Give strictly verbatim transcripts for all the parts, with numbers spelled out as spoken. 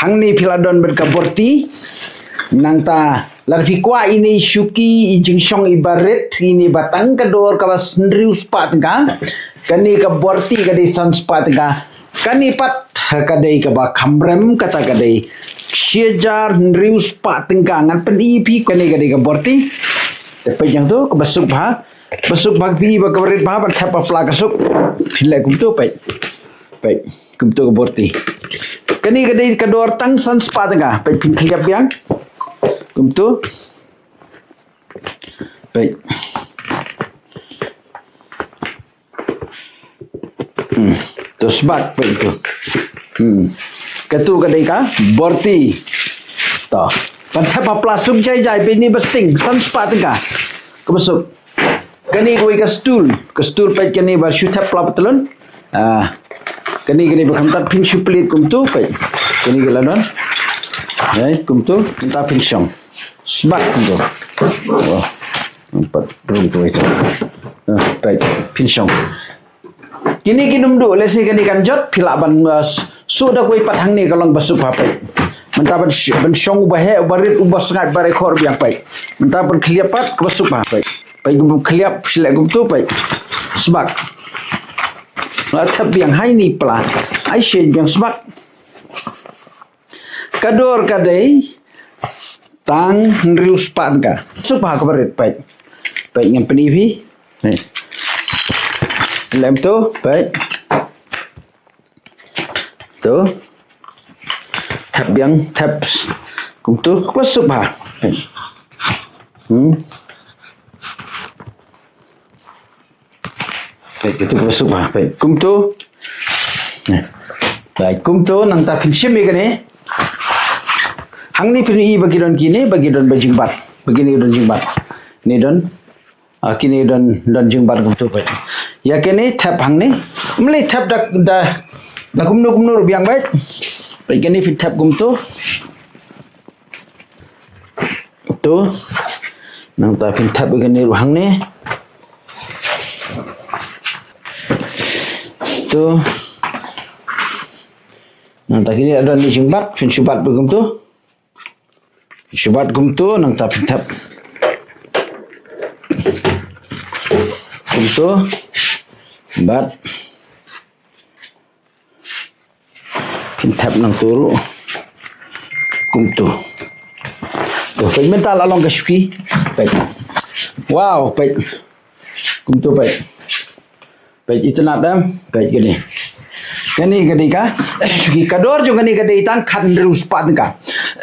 Hangne phi la don bad ka borti. Nangta lada phi kwah ine i shuki i jingshong i barit, ine ba tang ka dor kaba hynriew spah tyngka. Kane ka borti ka dei san spah tyngka. Kane pat ka dei kaba kham rem, kata ka dei shi hajar hynriew spah tyngka. Ngan pyni ïa phi, kane ka dei ka borti. Te peit ïa katu, kaba suk bha. Ba suk bha, phi i ba kaba rit bha ban thep ha pla ka suk. Phin leh kumtu, peit. Peit, kumtu ka borti. Kane ka dei ka dor tang san spah tyngka. Peit, phin khlieh biang. Kumtu. Peit. Hmm. To sbak, peit tu. Hmm. Katu ka dei ka borti. To. Ban thep ha pla suk jai jai, peit, ine ba sting, san spah tyngka. Kaba suk. Kane kawei ka stool, ka stool, peit, kane ba shu thep pla patlun. Ah. Kane, kane ba kham tad, phin shu plie kumtu, peit. Kane ka la don. Ai, kumtu, nangta phin shong. Sbak kumtu. Oh. Pat rung tu isa. Ah, peit, phin shong. Kine kim duh, lehse kane kan jot, phi lah ban, uh, suh da kawei pat hangne ka long ba suk bha, peit. Mynta ban sh-, ban shong uba heh, uba rit, uba sngaid, ba rit khor biang, peit. Mynta ban khlieh pat, ba suk bha, peit. Peit, kumba khlieh, shu leh kumtu, peit. Sbak. La thep biang ha ine i pla. Ai shet biang, sbak. Ka dor ka dei tang hynriew spah tyngka. Suk bha kaba rit, peit. Peit, ngan pyni ïa phi. Peit. Lem tu, peit. Tu. Thep biang, thep. Kumtu, kaba suk bha. Peit. Hmm. Peit, katu kaba suk bha, peit. Kumtu. Peit, kumtu, nangta phin shim ïa kane. Hangne phin i ba ki don kine, ba ki don ba jingbat. Ba kine don jingbat. Kine don. Ah, kine don, don jingbat kumtu, peit. Ïa kine thep hangne. Ym lei thep da, da, da kumno kumno ruh biang, peit. Peit, kine phin thep kumtu. Tu. Nangta phin thep ïa kane ruh hangne. Tu. Nangta kine don ine i jingbat, phin shu bat bha kumtu. Shu bat kumtu, nangta phin thep. Kumtu. Bat. Phin thep nangtu ruh. Kumtu. Tu, peit, mynta la long ka shuki. Peit. Wow, peit. Kumtu, peit. Peit, itynnad, em. Peit, kane. Kane ka dei ka, eh, shuki, ka dor jong kane ka dei tang khathynriew spah tyngka.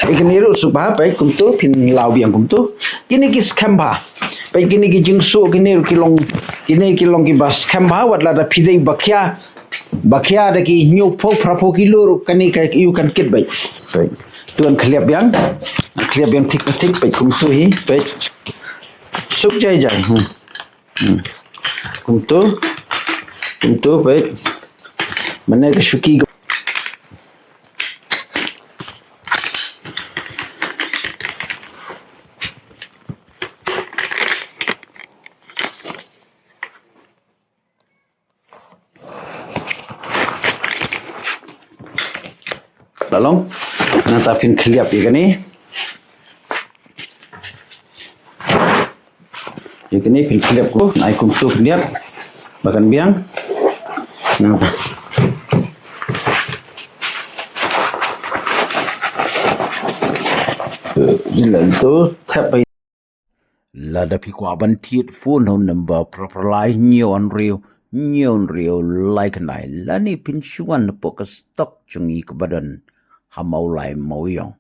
Eh, kane ruh suk bha, peit, kumtu, phin law biang kumtu. Kine ki skhem bha. Peit, kine ki jingsuh, kine ruh ki long, kine ki long kiba skhem bha, wat lada phi dei ba khia. Ba khia da ki hynñiewphew phraphew kilo ruh kane ka ïoh kan kit, peit. Peit. Tu ngan khlieh biang. Khlieh biang thik thik, peit, kumtu hi, peit. Suk jai jai. Hmm. Hmm. Kumtu. Kumtu, peit. Mynne ka shuki. La long. Nangta phin khlieh ïa kane. Ïa kane phin khlieh ko, ai kumtu khlieh. Ba kan biang. Nangta. Ïa la tu thep. Lada phi kwah ban thied, phone ha u number phra phra lai hynñiew hynriew hynñiew hynriew lai khyndai, lane phin shu wan hapoh ka stock jong ngi kaba don ha Mawlai Mawiong.